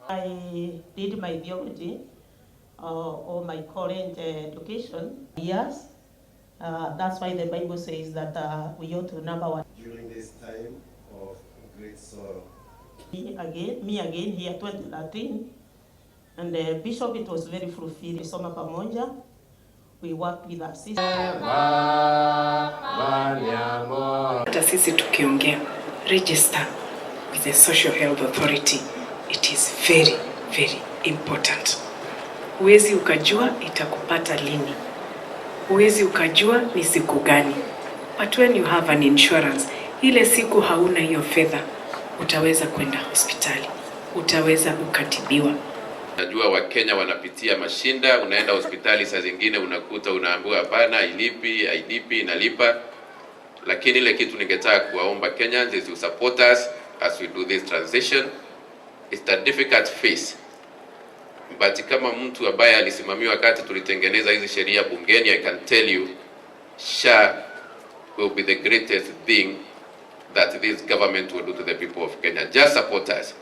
I did my theology or my college education years. That's why the Bible says that we ought to number one. During this time of great sorrow. Me again here 2013, and the bishop, it was very fulfilling. Soma pamoja, we worked with our sister. Hata sisi tukiongea, register with the Social Health Authority. It is very, very important. Huwezi ukajua itakupata lini, huwezi ukajua ni siku gani, but when you have an insurance, ile siku hauna hiyo fedha, utaweza kwenda hospitali, utaweza ukatibiwa. Najua Wakenya wanapitia mashida, unaenda hospitali saa zingine unakuta unaambiwa hapana, hailipi, hailipi, inalipa. Lakini ile kitu ningetaka kuwaomba Kenyans is to support us as we do this transition. It's a difficult phase. But kama mtu ambaye alisimamia wakati tulitengeneza hizi sheria bungeni, I can tell you SHA will be the greatest thing that this government will do to the people of Kenya. Just support us.